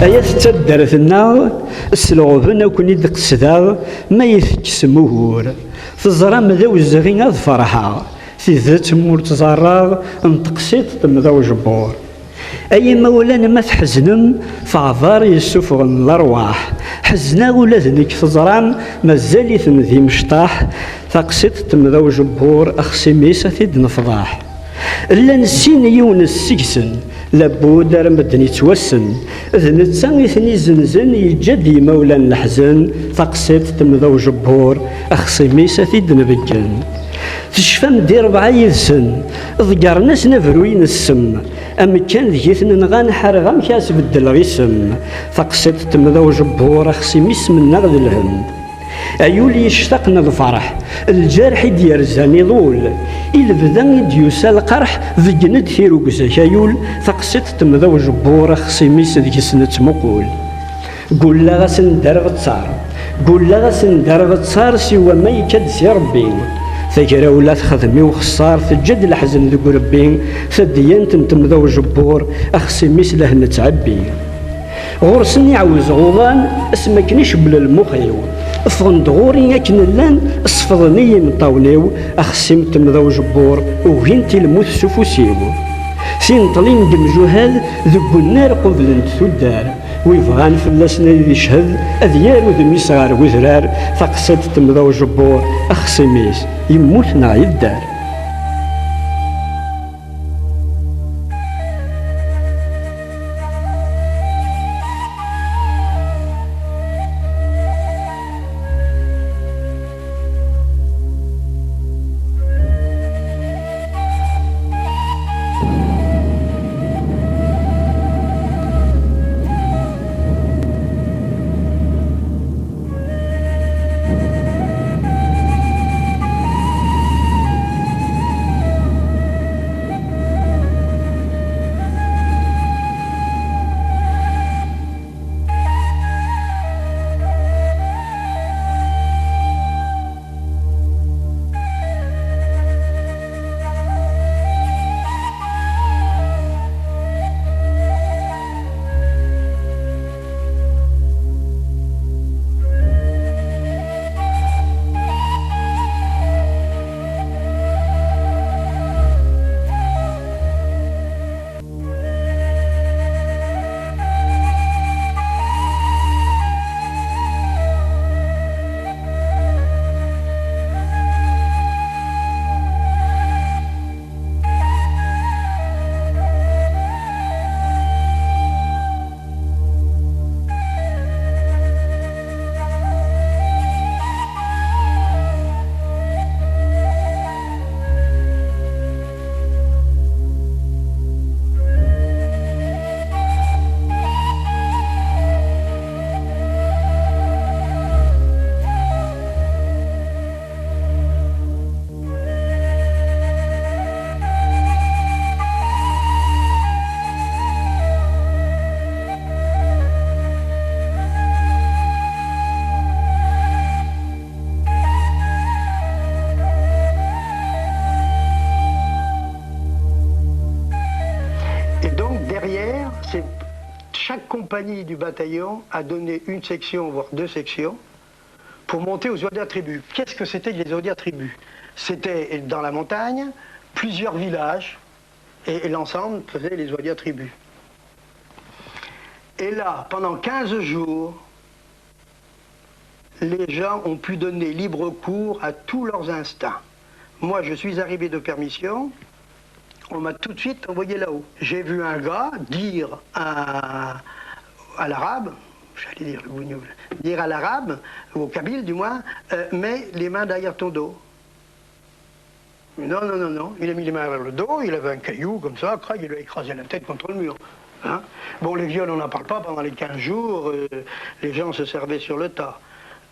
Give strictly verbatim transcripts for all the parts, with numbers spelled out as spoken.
Ay at taddart-nneɣ, s leɣben ad ken-id-qesdeɣ, ma i tekksem ugur. Teẓram d awezɣi ad ferḥeɣ, tidet m'ur ttẓarraɣ, n teqsiṭ temda ujebbuṛ. Ay imawlan ma tḥeznem, teɛḍar yessufɣen lerwaḥ. Ḥezneɣ ula d nekk teẓram, mazal-iten d imecṭaḥ, taqsiṭ temda ujebbuṛ, axsim-is ad t-id-nefḍaḥ. Llan sin yiwen seg-sen, labud ara medden yettwassen. D netta i ten-izenzen, yeǧǧa-d imawlan leḥzen, taqsiṭ temda ujebbuṛ, axsim-is ad t-id-nbeggen. Tecfam di rebɛa yid-sen, ḍeggren-asen abruy n ssem, amekkan deg i ten-nɣan ḥareɣ amek ad as-beddleɣ isem, taqsiṭ temda ujebbuṛ, axsim-is mennaɣ d lhem. Ayul yectaqen lferḥ, lǧerḥ i d-yerzan iḍul. I lebda i d-yusa lqerḥ, beggen-d tirugza-k ayul, taqsiṭ temda ujebbuṛ, axsim-is deg-s nettmuqul. Gulleɣ-asen d arbettar, gulleɣ-asen d arbettar, siwa ma yekka-d si Rebbi. Tagrawla texdem i uxeṣṣar, teǧǧa-d leḥzen deg urebbi, tadyant n temda ujebbuṛ, axsim-is la nettɛebbi. Ɣur-sen iɛawez ɣuḍan, asmi akken icewwel lmux-iw. Ffɣen-d ɣur-i akken llan, sefḍen-iyi imeṭṭawen-iw, axsim temda ujebbuṛ, ugint i lmut s ufus-iw. Tineṭlin n yemjuhad deg unnar qublent tuddar, wi bɣan fell-asen ad iched, ad yaru udem-is ɣer wedrar, taqsiṭ temda ujebbuṛ, axsim-is yemmut neɣ yedder. Et donc derrière, c'est chaque compagnie du bataillon a donné une section, voire deux sections, pour monter aux oies de la tribu. Qu'est-ce que c'était que les oies de la tribu ? C'était dans la montagne, plusieurs villages, et, et l'ensemble faisait les oies de la tribu. Et là, pendant quinze jours, les gens ont pu donner libre cours à tous leurs instincts. Moi, je suis arrivé de permission, on m'a tout de suite envoyé là-haut. J'ai vu un gars dire à, à l'arabe, j'allais dire le bougnoul, dire à l'arabe, au kabyle du moins, euh, mets les mains derrière ton dos. Non, non, non, non. Il a mis les mains vers le dos, il avait un caillou comme ça, crac, il lui a écrasé la tête contre le mur. Hein ? Bon, les viols, on n'en parle pas, pendant les quinze jours, euh, les gens se servaient sur le tas.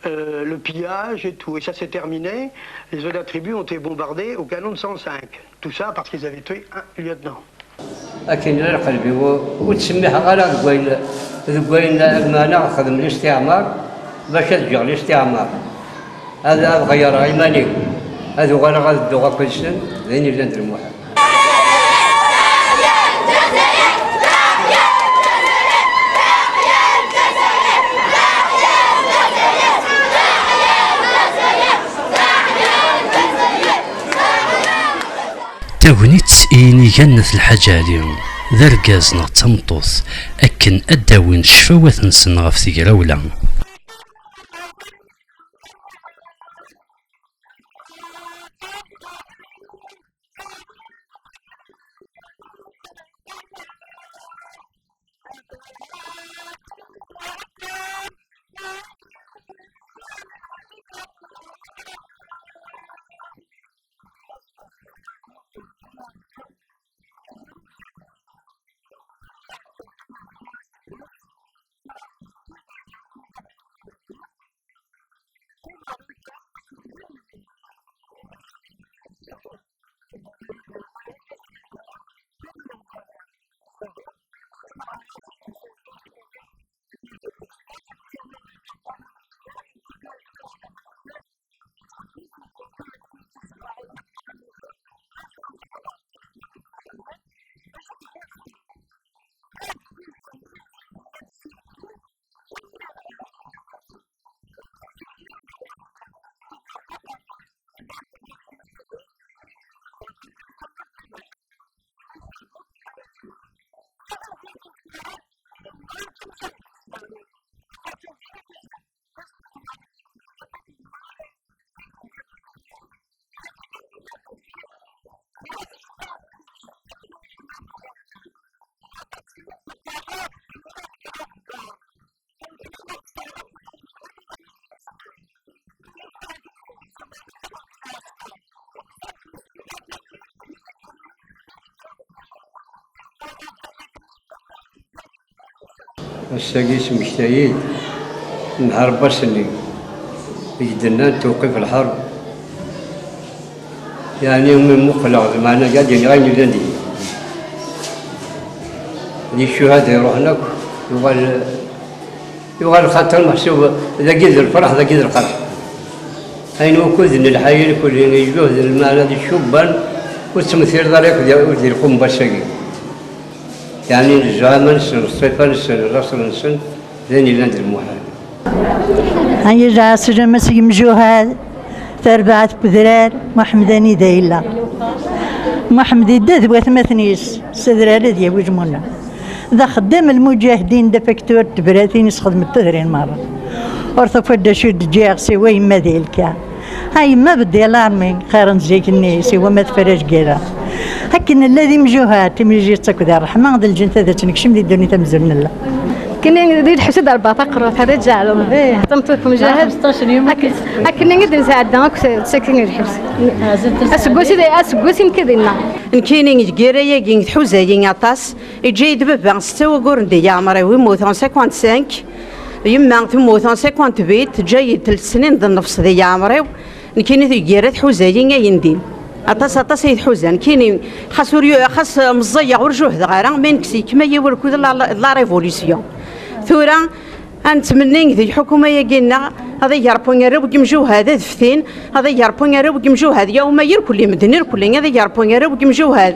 Euh, le pillage et tout, et ça s'est terminé. Les autres tribus ont été bombardées au canon de cent cinq. Tout ça parce qu'ils avaient tué un lieutenant. Akken ara lqelb-iw ur ttsemmiḥeɣ ara deg wayen, deg wayen lmeɛna xedm listiɛmar, bac ad ǧǧeɣ listiɛmar. Ad, ad ɣeyreɣ iman-iw, ad uɣaleɣ ad dduɣ akked-sen, d ayen yellan d lmuḥal. Tagnit i yinigan n At Lḥaǧ Ɛli, d argaz neɣ d tameṭṭut, akken ad d-awin ccfawat-nsen ɣef tegrawla. Ass-agi smekta-yi-d mḥareb ass-nni i d-nnan tewqif lḥerb. Yeɛni mi muqleɣ, lmeɛna ad d-iniɣ ayen yellan deg-i. Di ccuhada iruḥen akk, yuɣal, yuɣal xaṭer meḥsub dagi d lferḥ, dagi d lqerḥ. Ayen wukud n lḥayel kulli ijuhd, lmeɛna d ccubban ur ttmettileḍ ara akk di, di lqumba-agi. Yeɛni lezɛama-nsen, ṣṣifa-nsen, laṣel-nsen, d ayen yellan d lmuḥal. Ay yelha sslam-as i yimjuhad, tarbaɛt n wedrar, Muḥemmed anida yella. Muḥemmed yedda d watmaten-is, s adrar ad yawi lmuna. D axeddam lmuǧahdin, d afaktur n tebratin, isxedmet tudrin merra. Ur tufiḍ d acu i d-ǧǧiɣ siwa yemma di lkar. A yemma beddi alarmi, xir n zik-nni, siwa ma tefra jgira. Akken nella d imjuhad, timlilit akked ṛṛeḥma, d lǧennet ad tt-nekcem di ddunit amzun nella. Kini di lḥebs i d-rebba taqerrut, hada ǧeɛlen. Tameṭṭut temjahad. Xmesṭac n yum. Ak-, akken i d-nesɛedda akk s-, sakin i lḥebs. Aseggas i d-, aseggas i nekk dinna. Nekkini deg yira-agi tḥuza-yi aṭas. Iǧǧa-yi-d baba setta wagguren di yeɛmer-iw, yemmut en cinquante-cinq. Yemma temmut en cinquante-huit, teǧǧa-yi-d telt snin d nnefṣ di yeɛmer-iw. Nekkini deg yira tḥuza-yi ayendin. Aṭas, aṭas ay tḥuza. Nekkini, xas ur yu-, xas meẓẓiyeɣ, ur juhdeɣ ara, mais nekk s yekma-yi ur kud la, la, la révolution. Tura, ad nettmenni di lḥukuma-agi-nneɣ, ad igerpun arraw n yimjuhad ad ftin, ad igerpun arraw n yimjuhad, yawma irkelli, medden irkelli, ad igerpun arraw n yimjuhad.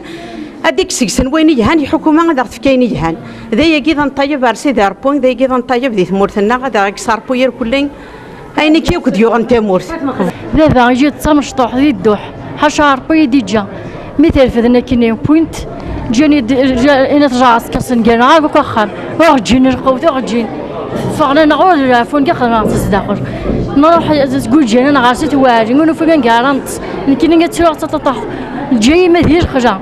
Ad d-ikkes seg-sen wayen yelhan, lḥukuma ad aɣ-tefk ayen yelhan. D ayagi i d aneṭṭayeb ar Sidi Ṛebbi, d ayagi i d aneṭṭayeb di tmurt-nneɣ, ad aɣ-ikkes Ṛebbi irkelli. Ayen akka akk d-yuɣen tamurt. Baba iǧi d tamecṭuḥt di dduḥ, ḥaca Ṛebbi i d-iǧǧa. Mi terfed nekkini, wwin-t, ǧǧan-id, ǧa-, inat ǧaɛa skersen gar-aɣ akk axxam. Ur ɣ-ǧǧin lqewt, ur ɣ-ǧǧin. Ffɣen-aneɣ ur d-ɛfun, gixen-aɣ-tt zdaxel. Nruḥ s-, sguǧǧan-aneɣ ɣer sit waɛli, ur nufi kan gar-aneɣ. Nekkini ad ttruɣ d taṭaṭaḥt. Ǧǧa-yi ma di lxelɛa.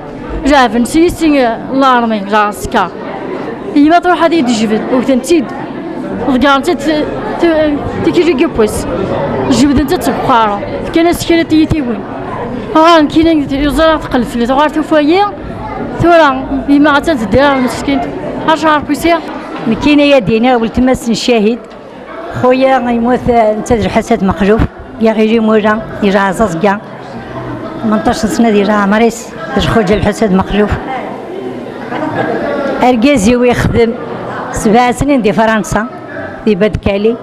Leɛben s yissi n larmi, leɛsker. Yemma truḥ ad iyi-d-tejbed, wten-tt-id. Ḍeggren-tt-id t-, t-, tikli n yiwwas. Jebden-tt-id seg uqerru. Fkan-as kra n tiyitiwin. Ɣer nekkini yuẓa teqleb fell-i, tuɣal tufa-yi. Tura yemma attan tedder meskint. Ḥaca ɣer kusiɣ. Nekkini ad d-iniɣ weltma-s n ccahid. Xuya yemmut, eh, netta d Lḥusin Mexluf, yaɣ Ili Mula, yella Ɛẓaẓga, tmenṭac n sna di leɛmer-is, d lxuǧa Lḥusin Mexluf. Argaz-iw ixdem sebɛa snin di Fransa, di Badkali,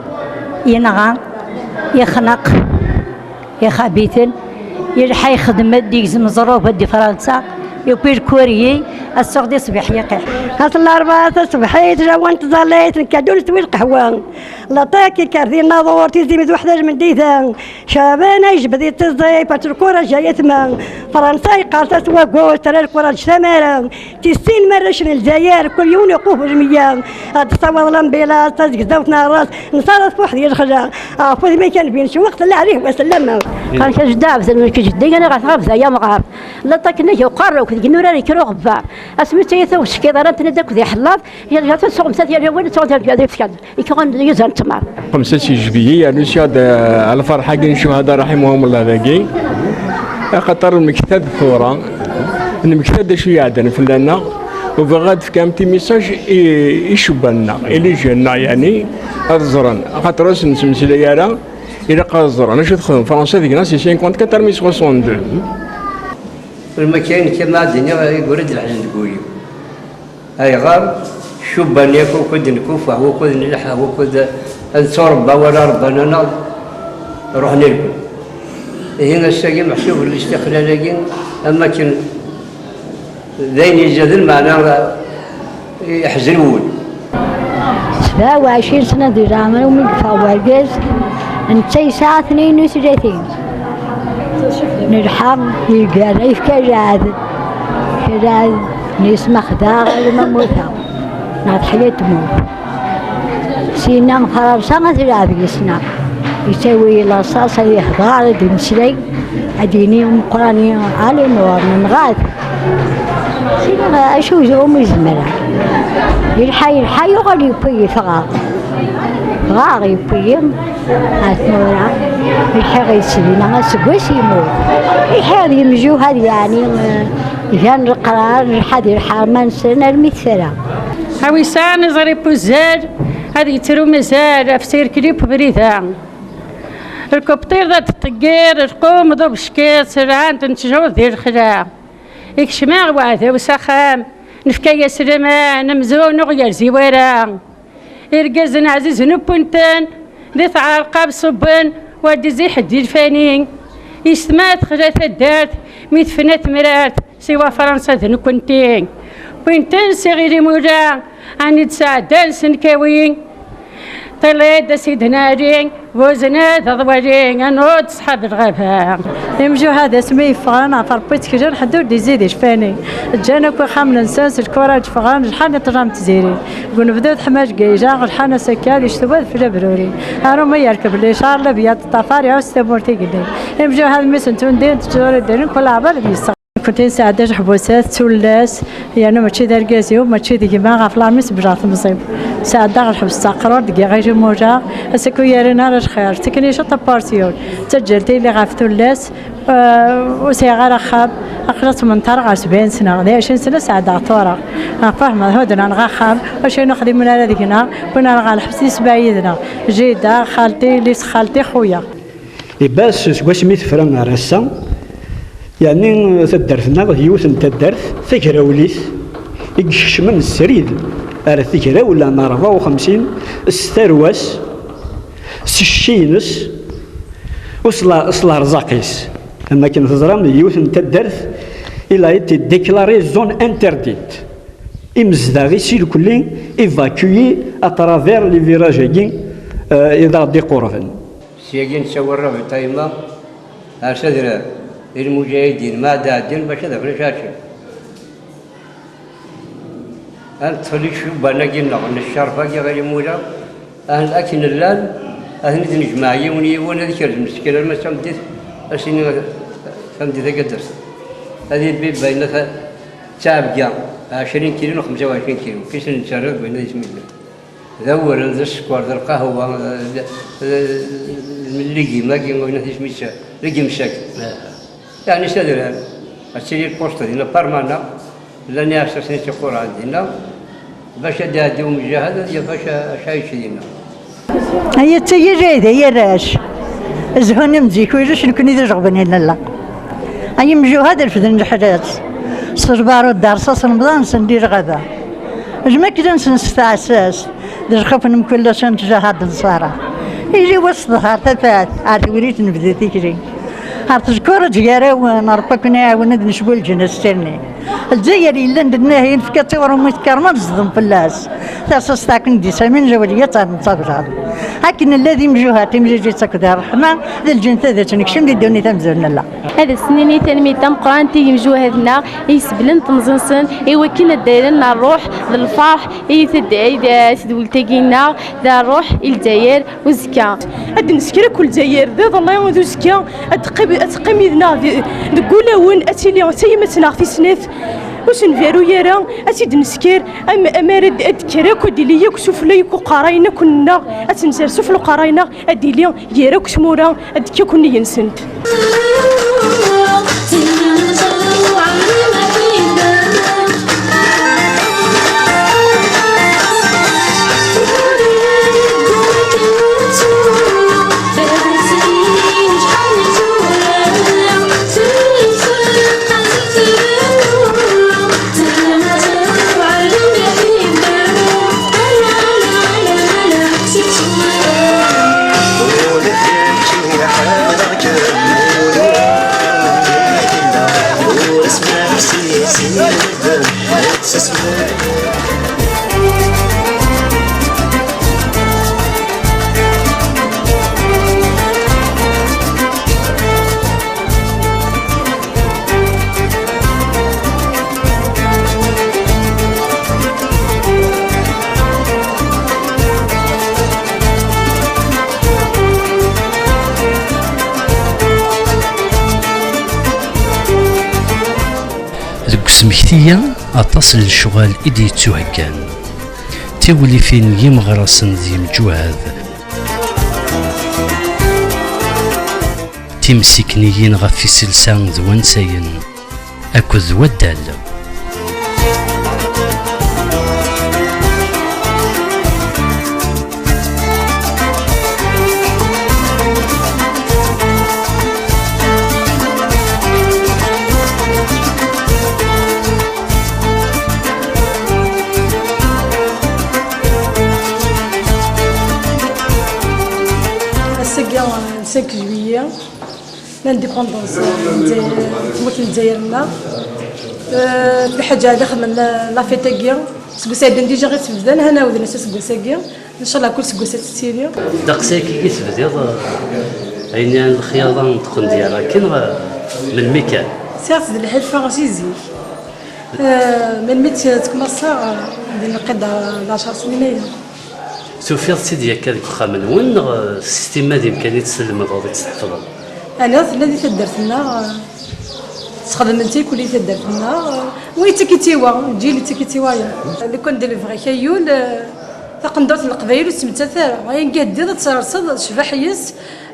yenɣa, yexneq, ixab-iten, yelḥa ixdem-d, yegzem ẓẓruba di Fransa, yewwi Kuryi, ass-a di ṣṣbeḥ yaqiḥ. Ass n larebɛa taṣebḥit, lawan tẓallit, nekka-d ur neswi lqahwa. Laṭak ikker di nnaḍur, tizi d uḥdac n tmeddit-a. Caɛban a yejbed i tiẓi, fat lkuraǧ ay atma. Fransa yeqqar-as wagu, terra lkuraǧ tamara. Tis sin n warrac n Lezzayer, kul yiwen iqufez meyya. Ad tessawaḍ lambilas, tazegzawt n ras, nṣara tfuḥ di lexla. Ɣef wudem-ik a nbi ncewweq, tella ɛlih wa sellama. Qal-k a jedda Ɛebd, nekk jeddi-ya ɣer tɣabza yamɣar. Laṭak-nni uqerru-k deg yinurar yekker uɣebbar. Asmi d tayet ur teckiḍ ara, tnad akk di ḥellaḍ, yal jat tsuɣem sat yal awal, tsuɣem sat yal ifkan. Ikɣen yuzan ttmar. Xemsa si jbiyi, yernu sya-d, eh, lferḥ-agi n ccuhada raḥimahumullah dagi. Axaṭer nmekta-d tura, nmekta-d acu iɛeddan fell-aneɣ, u bɣiɣ ad d-fkeɣ un petit message i, i ccubban-nneɣ, i les jeunes-nneɣ, yeɛni, ad ẓren. Axaṭer ur sen-nettmeslay ara, ilaq ad ẓren acu texdem Fransa deg-neɣ si cinquante-quatre armi soixante-deux. Lmakayat kama ad d-iniɣ, yegra-d leḥzen deg wul-iw. Ayɣer? Ccubban yakk, wukud nkufeḥ, wukud nleḥḥa, wukud ad netturebba wala rebban-aneɣ, ruḥen irkul. Ihi ass-agi meḥsub listiqlal-agi, am akken d ayen izaden, meɛna iḥzen wul. Sebɛa u ɛecrin sna di leɛmer-iw mi yeffeɣ wergaz, netta yesɛa tnayen u tlatin. Nelḥa, yeggar, yefka rrɛed. Rrɛed, nismex daɣ, alamma mmuteɣ. Neɣ teḥya tmurt. Sina Fransa ad telɛeb yis-neɣ. Yettawi laṣaṣ, ad yehder, ad d-yemmeslay, ad d-yini umeqqran-i, allez, nɣa-t. Sina acu umi zemreɣ? Yelḥa, yelḥa, yuɣal yewwi-yi, ffɣeɣ. Ffɣeɣ, yewwi-yi. Ar tura, lḥiɣ yes-s dinna aseggas yemmut. Lḥiɣ d yemjuhad, yeɛni, eh, gan leqrar, lḥa di lḥerma-nsen armi tefra. A wi sɛan iẓri n wuzzal, ad yettru mazal ɣef tirkli n ubrid-a. Lkubṭir d at ṭeggir, lqum d ubeckiḍ, serɛan-ten ttjur di lexla. Ikcem-aɣ weɛdaw s axxam, nefka-yas laman, amzun ur yerzi wara. Irgazen ɛzizen upunten, di tɛerqab ṣubben, war d-iziḥ-d ilfani. Yessetma texla taddart, mi tefna temrart, siwa Fransa d nekkenti. Wwin-ten s iɣil imula, ɛni d-sɛeddan s nkawi. Ṭilli-d a Sidna Ɛli, Buzna d aḍwali, anud ṣṣḥab lɣaba. Imjuhad asmi yeffɣen, ɣef Ṛebbi tteklen, ḥedd ur d-izid icfani. Ǧǧan akk ixxamen-nsen s lkuraǧ ffɣen, lḥan i ṭṭlam n tziri. Deg unebdu teḥma Lgayja, lḥan ass akka, di ccetwa d fell abruri. Arum i yerkeb licar, lebya d ṭṭafar, iɛuss tamurt igenni. Imjuhad mi sen-ttundin, tettjur iddren, kul aɛbar ad yesseɣ. Nekkenti nesɛedda leḥbusat, tullas, yernu mačči d argaz-iw, mačči d gma, ɣef laṛmi sebleɣ temẓi-w. Sɛeddaɣ lḥebs s taqrurt deg iɣil imula, ass-a ur yerrin ara lxir, teknic ṭaparsiyun, ttaǧǧal tili ɣef tullas, eh, ur sɛiɣ ara axxam, aql-i ttmenṭareɣ ɣer sebɛin sna, di ɛecrin sna sɛeddaɣ tura. Ɣef fehmeɣ hudden-aneɣ axxam, wacu ur xdimen ara deg-neɣ, wwin-aneɣ ɣer lḥebs di sebɛa yid-neɣ, jida, xalti, yelli-s n xalti, xuya. Ibas seg wasmi tefra ar ass-a, yeɛni taddart-nneɣ d yiwet n taddart tagrawlit i ikecmen srid ar tegrawla n rebɛa u xemsin s tarwa-s, s cci-ines, u s la-, s lerẓaq-is. Am akken teẓram, d yiwet n taddart il a été déclarée zone interdite. Imezdaɣ-is irkelli évacués à travers les virages-agi, euh, i d aɣ-d-iqurben. Syagi nettawi ravitaillement ar s adrar, i lmujahidin, ma ad ɛeddin bac ad afen acu ɛeččen. Ad neṭṭef icubban-agi-nneɣ n ccerf-agi ɣer imula, akken llan, ad ten-id-nejmeɛ yiwen yiwen, ad kerzen meskin arma d tameddit, ad s-inin tameddit-agi ad d-asen. Ad ibibba yenna ta-, d ttɛebga, ɛecrin kilu neɣ xemsa u ɛecrin kilu, kis n nettarra deg wayen ad ismidden. D awren, d sskeṛ, d lqahwa, d, d, d, d legim-agi, win isem-is, legim sec. Yeɛni s adrar, ad tili lpuṣt dinna permanent, llan iɛessasen i tt-iqurɛen dinna, bac ad d-iɛeddi umjahed, ad yaf acu, acu ara yečč dinna. Ay attay a lɛid, ay arrac! Zhun am zik, ulac nekkni d ijeɣben i nella. Ay imjuhad refden leḥlas, s lbaṛud d rṣaṣ n bḍa-nsen di lɣaba. Lmakla-nsen s tɛessast, d lxuf n mkul acu n tjaha d nṣara. Ili wass ḍher tafat, ar tewrit nebda tikli. Ar tezkur ad gar-awen, Ṛebbi ad ken-iɛawen ad necbu leǧnas tirni. Lezzayer yellan d nnahi, nefka-tt i uṛumi tekkerma, zedem fell-as. Taṣaṣt akken d-isamin, jawliya ttagdar. Akken nella d imjuhad, timjujit akked ṛṛeḥma, d lǧennet ad tt-nekcem di ddunit amzun nella. Ad as-nini tanemmirt tameqqrant i yimjuhad-nneɣ i yesblen temẓi-nsen i wakken ad d-rren ṛṛuḥ d lferḥ i tedwelt-agi-nneɣ, d ṛṛuḥ i Lezzayer. Uzekka. Ad d-nesker akk Lezzayer d iḍelli d uzekka, ad teqqim, ad teqqim yid-neɣ di, deg wulawen, ad tili d tayemmat-nneɣ tis snat. Ur s-nberru ara, ad tt-id-nesker, am, amar ad, ad d-tekker akk, ad d-tili akk sufella akk uqerray-nneɣ akk-nneɣ, ad tt-nser sufella uqerray-nneɣ, ad d-tili gar akk tmura, ad d-tekk akk nnig-nsent. Deg usmekti-a, aṭas n lecɣal i d-yettuheggan. Tiwlifin n yimeɣrasen d yimjuhad. Timsikniyin ɣef iselsa d wansayen akked waddal. Ass-agi, cinq juillet, l'indépendance n Lezzayer, tmurt n Lezzayer-nneɣ. Eh, lḥaǧa ad xedmen la, la fête-agi. Seg usɛeddan déjà i s-bdan, hana awden-as aseggas-agi. Ncallah kul seg wass ad tettili. Ddeqs-agi i tebdiḍ, eh, ayen yan lexyaḍa n tqendyar akken, eh, melmi kan? Sɛiɣ-tt d lḥilfa si zik. Eh, melmi tt-, ttkumaṣṣaɣ, eh, di lqid d ɛecṛ snin aya. Tufiḍ-tt-id yakka deg uxxam-nwen, neɣ, eh, s timmad imkan i tt-tlemdeḍ, i tt-tḥefḍeḍ? Ala, tella di taddart-nneɣ, eh, ttxedmen-tt i kul i taddart-nneɣ, eh, wa yettak-itt i wa, lǧil yettak-itt i wayeḍ. Lukan d lebɣi-k ay ul, eh, Taqendurt n Leqbayel ur tettmettat ara. Ayen gaheddiḍ ad terseḍ cbaḥ yes,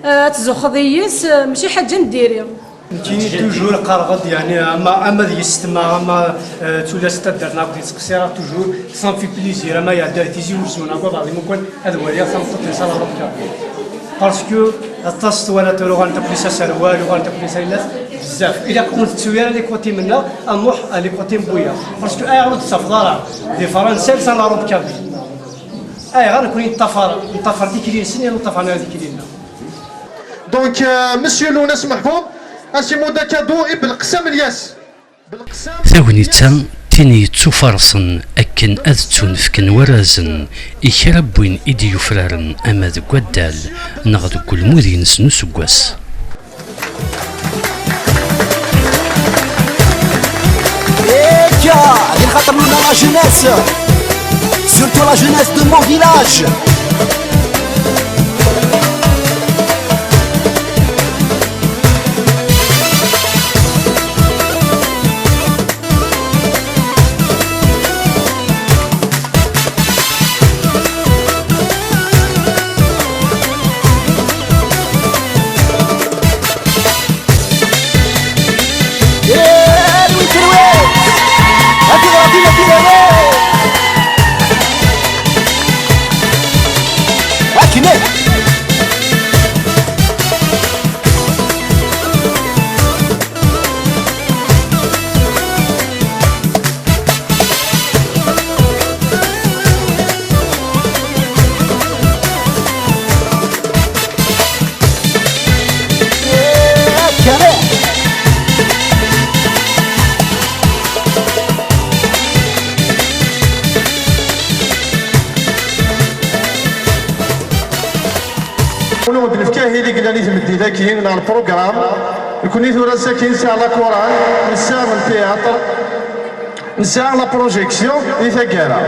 eh, ad tzuxxeḍ yes, eh, mačči ḥaǧa n diri. Nekkini toujours qqareɣ-d, yeɛni, ama, ama d yessetma, ama, eh, d tullas n taddart neɣ akked yettqeṣṣireɣ toujours, ça me fait plaisir, ama iɛedda Tizi Wezzu neɣ At Ɛeẓẓim, ukan ad waliɣ tameṭṭut-nni s la robe kabyle. Parce que aṭas twalaḍ tura uɣalent akk s aserwal, uɣalent akk s ayla-s, bezzaf. Ilaq ur nettu ara les côtés-nneɣ, ad nruḥ à les côtés n wiyaḍ. Parce que ayɣer ur d-tettafeḍ ara di Fransa yelsan la robe kabyle? Ayɣer nekkni neṭṭafar, neṭṭafar tikli-nsen, i neṭṭafar ara tikli-nneɣ? Donc, euh, Monsieur Lounas Mahfouz, asimud akadu i Belqsam Lyas. Belqsam Tagnit-a d tin yettufarṣen akken ad ttunefken warrazen i kra n win i d-yufraren ama deg waddal neɣ deg ulmud-ines n useggas. Eka, din xaṭer nuna la jeunesse, surtout la jeunesse de mon village. Ur d-nefka ahil i yellan i tmeddit-agi neɣ lprugram. Nekkni tura ass-agi nesɛa la chorale, nesɛa le théâtre, nesɛa la projection di taggara.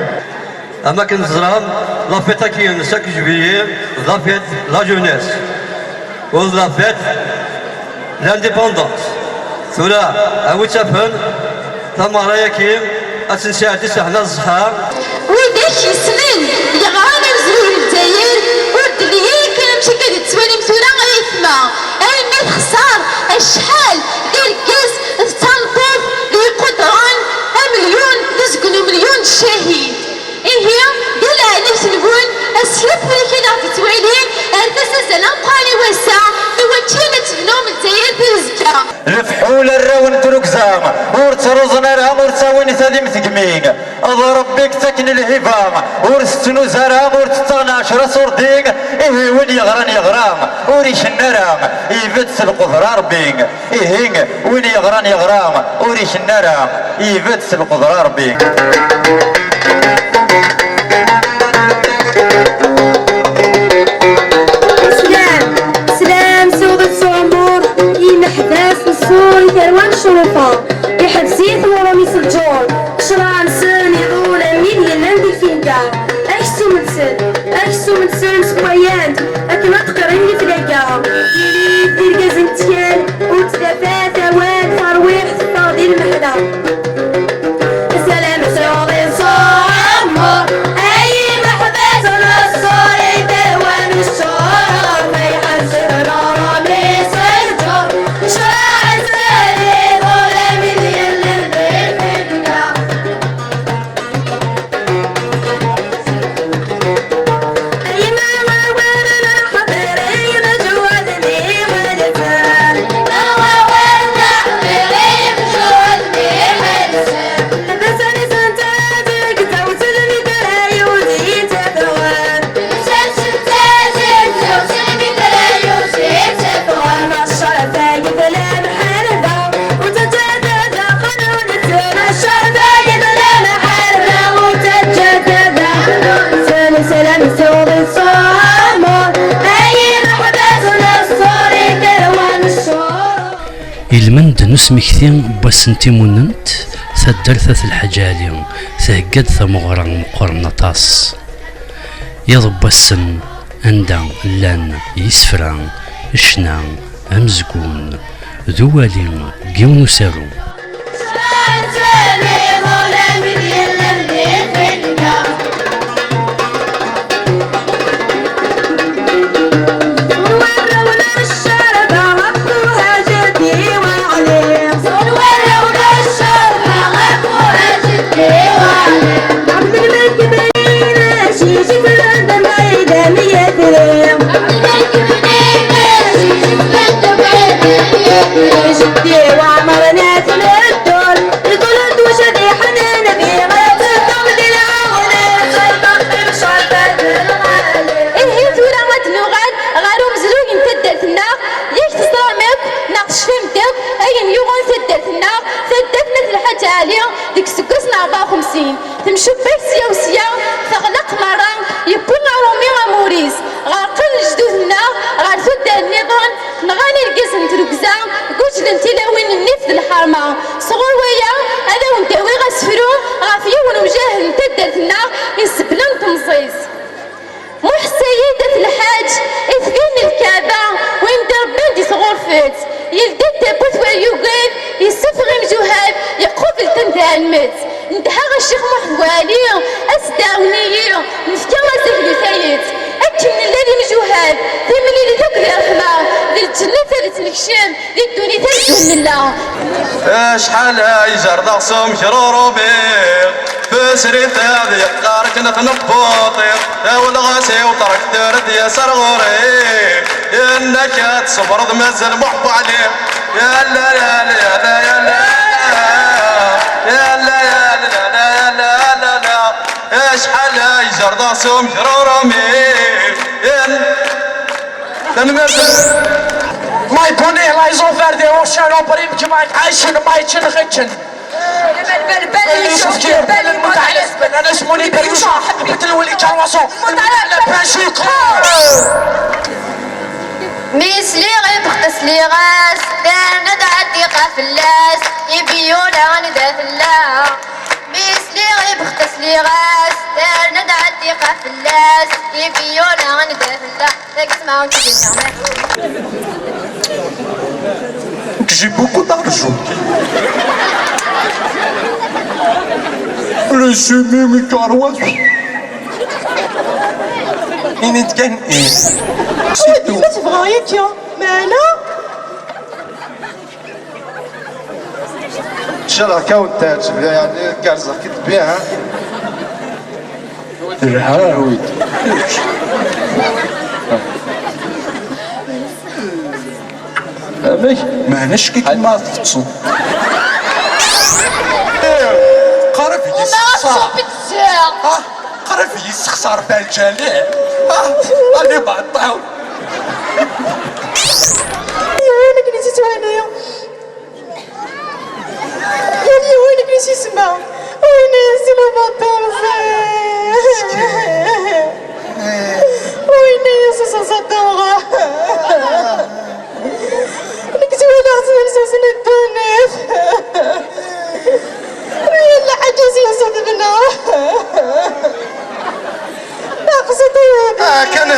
Am akken teẓram, la fête-agi n cinq juillet d la fête la jeunesse, u d la fête l'indépendance. Tura, a wi tt-afen, tameɣra-agi ad tt-nesɛeddi s leḥna d zzḥa. Widak yessnen yeɣran amezruy n Lezzayer ur d-nli ara kan amek akka d-tettwalim tura ayetma, armi texṣer acḥal d argaz d tameṭṭut d iqudren, amelyun d uzgen umelyun d ccahid. Ihi, di leɛnayt-nwen, aslef win akken aɣ-d-yettwalin, rret-as azal ameqqran i wass-a, i wakken ad tebnum Lezzayer tazekka. Lefḥul arraw n trugza, ur ttruẓen ara, ur ttawin tadimt gmi. D Ṛebbi i yettaken lhiba, ur tettnuz ara, ur tettaɣen ɛecra ṣurdi. Ihi win yeɣran yeɣra, ur icennu ara, ibedd s lqudra Ṛebbi. Ihi win yeɣran yeɣra, ur icennu ara, ibedd s lqudra Ṛebbi. Slam, slam, siwḍet s uɛmur, i yimeḥbas n ṣṣur, i tarwa n ccrufa, iḥbes-it wuṛumi s lǧur, ccṛeɛ-nsen iḍul am wid yellan di lfinga, aksum-nsen, aksum-nsen s wayan, akken ad qqaren di tlaga, yili-d d irgazen n ttkal, ur ttdafat awal, tarwiḥt teffeɣ di lmeḥla. Slam s uɛmur, ay imeḥbas n ṣṣur, i tarwa n ccur, ma iḥbes ɣur-m s lǧur, ccṛeɛ-nsen iḍul am wid yellan di lfinga. Ilmend n usmekti n wass n timunent, taddart At Lḥaǧ Ɛli thegga-d tameɣra meqqren aṭas. Iḍ n wass-n, anda llan yisefra, ccna, amezgun, d uwali n yiwen usaru. Ihi tura ad nuɣal ɣer umezruy n taddart-nneɣ, yak teẓram akk neɣ tecfam-d akk ayen yuɣen taddart-nneɣ, taddart n At Lḥaǧ Ɛli deg useggas n rebɛa u xemsin. Temcubbak sya u sya, teɣleq merra, yewwi aṛumi amur-is. Ɣerqen lejdud-nneɣ ɣer tuddar nniḍen, nɣan irgazen n trugza, guǧlen tilawin n nnif d lḥerma. Sɣur waya, ad awen-d-awiɣ asefru ɣef yiwen umjahed n taddart-nneɣ isebblen temẓi-s. Muḥ Sayid At Lḥaǧ, itbin lkaɛba, win d-iṛebban di tɣurfet. Yeldi-d tawwurt war yugad, yessufeɣ imjuhad, iqubel-ten d ɛelmet. Nedheɣ a Ccix Muḥ Waɛli, as-d ɛawen-iyi, nefka azaglu tayet. Akken nella d imjuhad, timlilit akk di ṛṛeḥma, di lǧennet ad tt-nekcem, di ddunit ad zzun nella. Acḥal ay zerdeɣ s umekruṛ-umi, tusrit ad yeqqar akken tnebbuṭ-iw, tawleɣ-as i uṭraktur ad d-yas ar ɣur-i. Yenna-k ad tṣebreḍ mazal Muḥ Waɛli. Yalla, yalla, yalla, yalla, yalla, yalla, yalla, yalla, yalla, yalla. Acḥal ay zerdeɣ s umekruṛ-umi. Yan-, tanemmirt. الله يبونيه، الله يزوفر دي وشان وبريم كما عايشين ما يتشن خدشن. اللي شفت كيف المتعة الاسبن، انا اسموني بريوشة، حبيت الولي كرواسون، المتعة الاسبن شكرا. Mi sliɣ i bextes liɣ-as, terna-d ɛeddiqa fell-as, i biyuna nda fell-a. Mi sliɣ i bextes liɣ-as, terna-d ɛeddiqa fell-as, i biyuna nda fell-a. Tagi semɛa ur tt-id-nniɣ. J'ai beaucoup d'argent. Le semi mi karwa. Ini-d kan ih. C'est tout. Ma tebɣa akka, meɛna? Ncallah kan teɛǧeb, yeɛni gerrzeɣ-k-id bien, ha? Telha. Amek? Meɛna cki ma teṭṭseḍ. Qrib yessexṣar. Ah, qrib yessexṣar Falǧani. Ah, allez, baṭṭaw. Yiwen akken i tt-ittwali. Yal yiwen akken i s-isemma. Win yessin ubaṭṭal. Win yessin s aẓaṭuɣ. Nekk ttwaliɣ s lsas n ddunit. Yal ḥaǧa s-yas tebna. Aqsiṭ. Ah, kan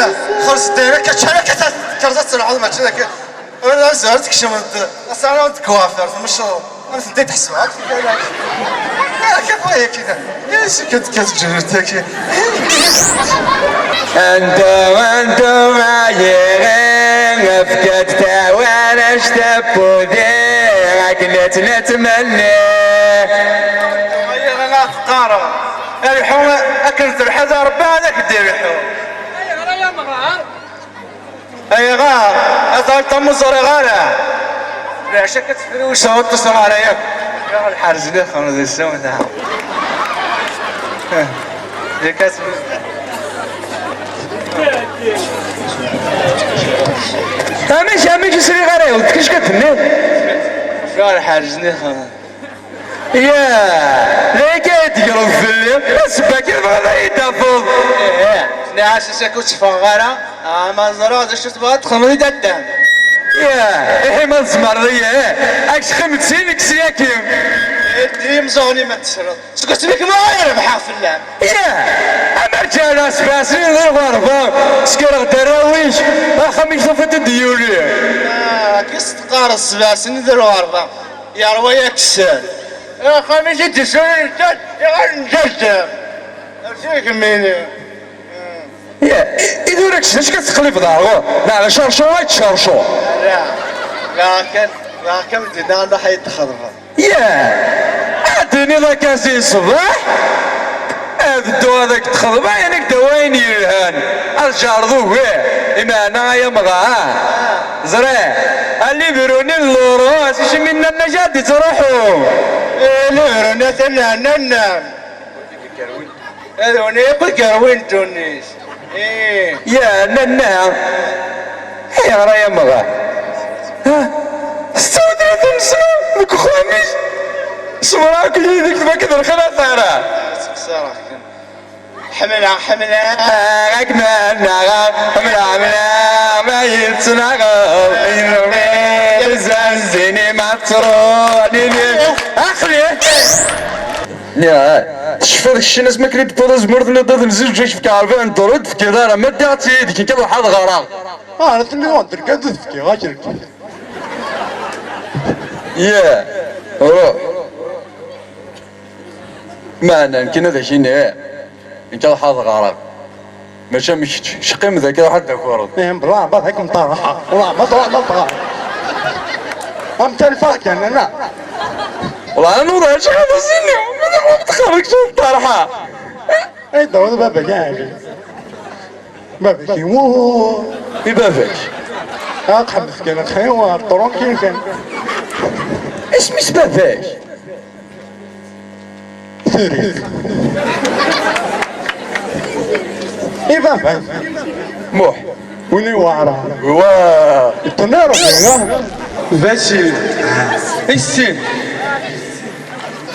xers dayra, kečč ara kerza tselɛuḍ, mačči d akka. Wala azar tkecmeḍ-d, asara n tkwafert, mecreḍ. Am tenti tḥesbeḍ. Ah, kif waya kida? Isi kent kent ǧrutaki. Anda, anda ma yiɣi, efk-d tawarect tawudi, akken ad tt-nettmenni. Ayɣer la teqqareḍ? Lḥu akken telḥiḍ a Rebbi ad ak-d-ilḥu. Ayɣer? Azal tam ur ẓriɣ ara. Leɛca akka tefrewseɣ ur ṭṭuseɣ ara yakk. Yaɣ lḥerz li xemḍ isawda. Amek, amek i sriɣ ara yewwet kečč ka tenniḍ? Yaɣ lḥerz li xemḍ. Yah, d akka i d-tegreḍ fell-i, d ssebba kan tebɣiḍ ad yi-d-tafeḍ. Ih, nniɣ-as ass-agi ur tteffɣeɣ ara, ah, ma ẓriɣ d acu tebɣiḍ txedmeḍ i dadda-m. Yah, ihi ma tzemreḍ, ih, ad k-teqqimeḍ sin, kkes-iyi akkin. Ih, d imẓuɣen-im ad tesleḍ, seg wasmi kan ara rebḥeɣ fell-am. Yah, amer ǧǧaleɣ sebɛa snin di lɣerba, ssekreɣ-d arraw-ik, axxam-ik tufiḍ-t-id yuli. Ah, kkes teqqareḍ sebɛa snin di lɣerba. Yerwa-yak sser. Axxam-is i d-issurin ǧǧaǧ, iɣal n ǧaǧǧa. Rǧu gemmini. Ya, i, i tura kečč d acu ka teqlibeḍ ar ɣur? Neɣ d acercur ay d-cercur? La, la kan, la kan dinna anda ḥay txeḍbeḍ. Ya, ad d-tiniḍ akka si ṣṣbeḥ. Ad dduɣ ad ak-d-xedmeɣ, ad ak-d-awiɣ ayen yelhan. Ad tjerrdeḍ ugar. Imeɛna ay amɣar. Ẓriɣ. Alibru-nni n lurus, acimi nnan-ak ad d-ittruḥu? Alibru-nni atan nnan. Ad wen-, yakk i yerwin ddunit. Ih. Ya, nanna. Ayɣer ay amɣar? Ha? Tettaweḍ ad tnesleḍ deg uxxam-ik? Ṣebreɣ akk yid-k, tebɣa d lxir ad tara. Ttqeṣṣireɣ kan. Ḥemmleɣ, ḥemmleɣ, ak ma nnaɣeɣ, ḥemmleɣ, ḥemmleɣ, ma yettnaɣeɣ, yemmi, zan zini ma tettruḥ, nini, axli. Niɣ, tecfiḍ keččini asmi akken i d-tewwiḍ azemmur, telliḍ ad nzil ǧǧak fk ɛerbi n dduru, d-tefkiḍ ara, ma ddiɣ-tt yid-k, nekk ad ruḥeɣ ad ɣreɣ. Ah, telliḍ ad d-tefkiḍ, ad k-fkiɣ. Yah, ruḥ. Meɛna, nekkini ad ak-iniɣ, nekk ad ruḥeɣ ad ɣreɣ. Mačči am kečč, ceqqim daki, ruḥ ad d-takureḍ. Ih, bla, bla, ad kem-ṭerḥeɣ. Wala, ma truḥ, ma tɣar. Am talfa kan, ana. Wala, nuḍ, acu ad as-iniɣ? Ma truḥ, ma txerreǧ, ad ṭerḥeɣ. Ay, d-aweḍ baba-k, a ɛli. Baba-k, iwu. I baba-k? Ad tḥemmel kan, xir, tranquille kan. Isem-is baba-k? Tiri. I baba-k? Muḥ. Win iweɛra. Wa. Iṭṭen ara. Baci. Issin.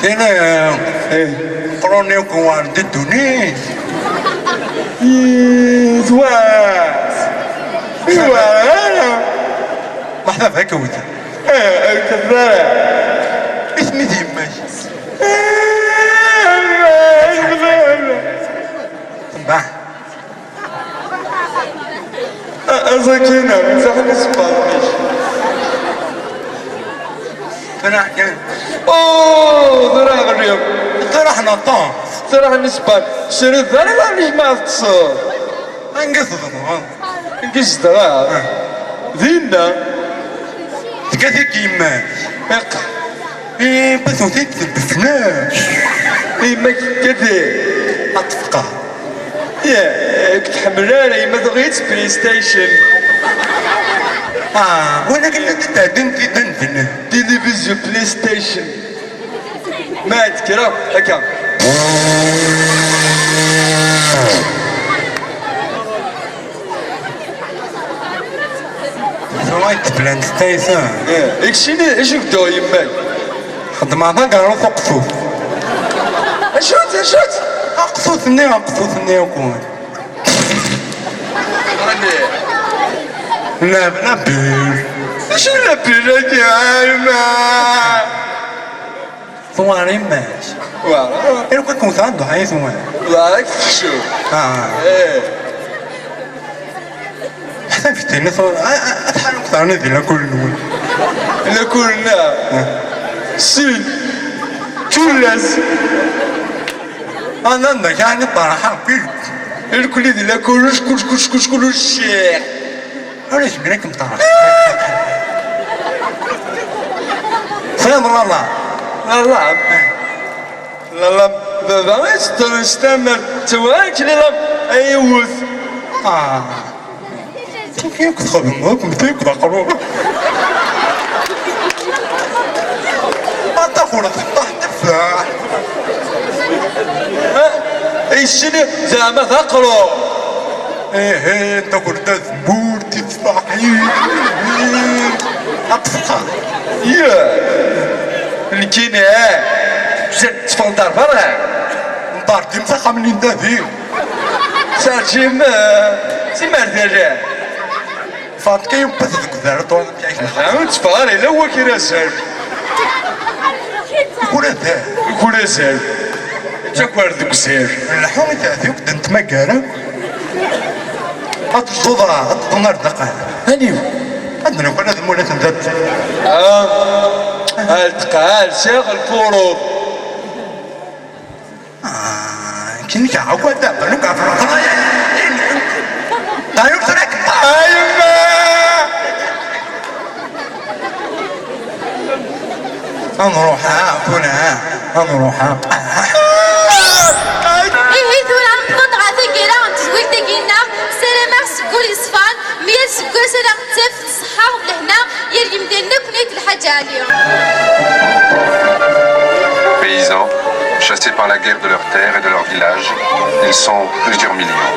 Ini, eh, qruni ukwar di ddunit. Iwa. Iwa. Hak awt. Isem-is yemma-k? Mbeɛ. Aẓakin, msaḥ nisbar-nnek. Tura kan. Oh, tura ɣliḍ. Tura ḥnaṭa. Tura nisbar. Srid, tura ɣliḍ ma teṭṭseḍ. Anga tebɣeḍ. Anga zedɣeɣ. Ah. Dinna. Tga-t-id yemma-k. Iq. Eh, pas on fait de business. Yemma-k kati. Atfqa. Ya, ur k-tḥemmel ara yemma, tuɣ-itt PlayStation. Ah, walakin la d-ttɛeddin di dden. Tilivizyu, PlayStation. Ma d kra, akka. Tura i d-blant tayet, ah. Eh, ikcini, acu bedduɣ yemma-k? Xedmeɣ tagerruḍt uqtut. Acu-tt, acu-tt? Aqtut-nni, aqtut-nni akk. Rabbi. La, la pire. Acu la pire-agi, a yemma? Tuɣal yemma-k. Wa. Iruka kum tɛeddu ḥayi tuɣal. Wa, ad k-tekcem. Ah. Eh. Ḥasan fitini tura. Ah, ah, atḥal akteṛ-nni di lakul-nwen? Lakul-nneɣ? Ah. Sin. Tullas. Ana nda kan ṭerḥeɣ pil. Irkul-i di lakul, kuc, kuc, kuc, kuc, kuc, ciɛ. Ur yezmir ad kem-ṭerḥeɣ. Fehmeḍ lala? Lala. Lala, baba, ad teddun s tamart, ttewɛak lila, ay iwet. Ah. Yak txedmeḍ akk, meta yak d aqrur. Ata xur teṭṭaḥ teffaḥ. Ay ccini, zeɛma d aqrur. Ihi, takurt tazemmurt, titteffaḥin. Ad teffeɣ. Ya. Nekkini, eh. Tteffɣent ar berra. Nḍar dim s axxam-nni n dadi. Serǧim, eh, si Merdalan. Faḍ kan yewwet deg uderṭun. Ur tteffeɣ ara, yella wakil azal. Kul azal. Kul azal. Ttaker deg uzal. Leḥḥu i teɛti akk d netmaggara. Ad tebduḍ, ad tebduḍ ar daqal. Aniw? Ad nuqal ad mulat n dat. Ah, al tqal, siɣ lfuruḍ. Ah, kini ka akwa da, balu ka fara. Tayo tura. Ay, ma. Ad nruḥ, ah, tura, ah, ad nruḥ, ah. Ihi tura newweḍ ɣer taggara n tedwilt-agi-nneɣ, ssarameɣ seg wul yeṣfan, mi ara seg wass ara ɣ-d-taf ṣṣeḥḥa d lehna gar yimdanen akk n Ayt Lḥaǧ Ɛli. Paysans, chassés par la guerre de leurs terres et de leurs villages, ils sont plusieurs millions.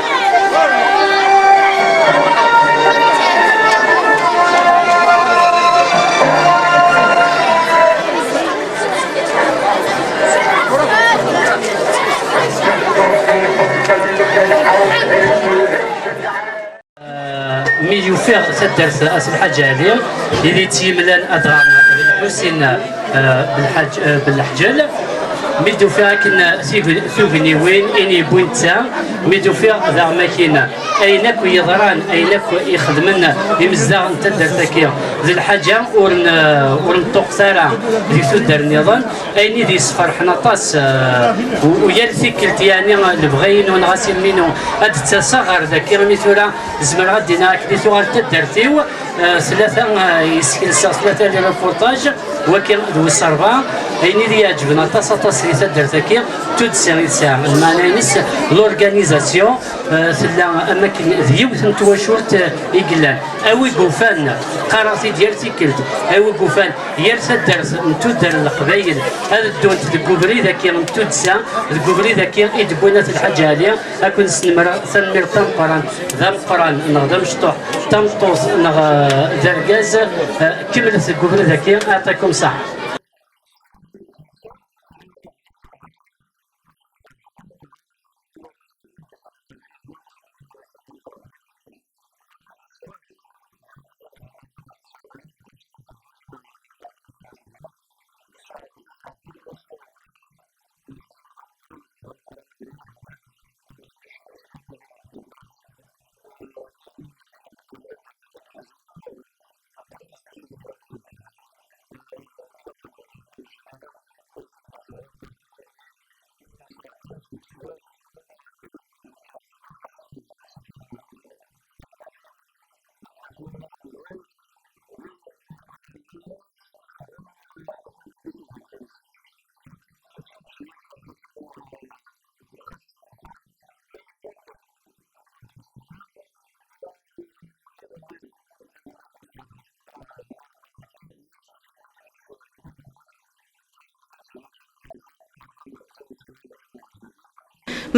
Mi d-ufiɣ taddart At Lḥaǧ Ɛli, i d-yettemlalen adɣa d Lḥusin, eh, Belḥaǧ, eh, Belḥǧel. Mi d-ufiɣ akken tug-, tugniwin i n-yewwi netta, mi d-ufiɣ daɣen akken ayen akk yeḍran, ayen akk ixedmen imezdaɣ n taddart-agi, d lḥaǧa ur n-, ur neṭṭuqet ara di tuddar nniḍen. Ayen i d-yesferḥen aṭas, eh, u, u yal tikkelt, yeɛni, lebɣi-inu neɣ asilem-inu ad d-ttaseɣ ɣer dagi, imi tura zemreɣ ad d-iniɣ akken i tuɣal taddart-iw, eh, tlata, eh, yeskelseɣ tlata les reportages, wagi d wis ṛebɛa. Ayen i d-iɛeǧben aṭas, aṭas di taddart-agi, d tuddsa i tesɛa, lmeɛna-ines, l'organisation, eh, tella am akken d yiwet n twacult, eh, i yellan. A wi yufan, qqareɣ-t-id yal tikkelt, a wi yufan yal taddart n tuddar n Leqbayel ad ddunt deg ubrid-agi n tuddsa, deg ubrid-agi i d-wwin At Lḥaǧ Ɛli, ad ken-snemreɣ tanemmirt tameqqrant, d ameqqran neɣ d amecṭuḥ, d tameṭṭut neɣ, eh, d argaz, eh, kemmlet deg ubrid-agi, aɛṭikum ṣaḥa.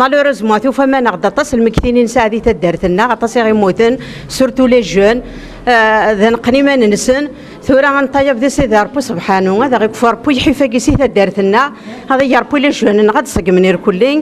Malheureusement, tufam-aneɣ-d aṭas n lmegtin i nesɛa di taddart-nneɣ, aṭas i ɣ-immuten, surtout les jeunes, euh, d aneqqen iman-nsen. Tura ad neṭṭayab di Sidi Ṛebbi subḥanu, ad aɣ-ikfu Ṛebbi lḥif-agi si taddart-nneɣ, ad iger Ṛebbi les jeunes-nneɣ ad ṣeggmen irkelli.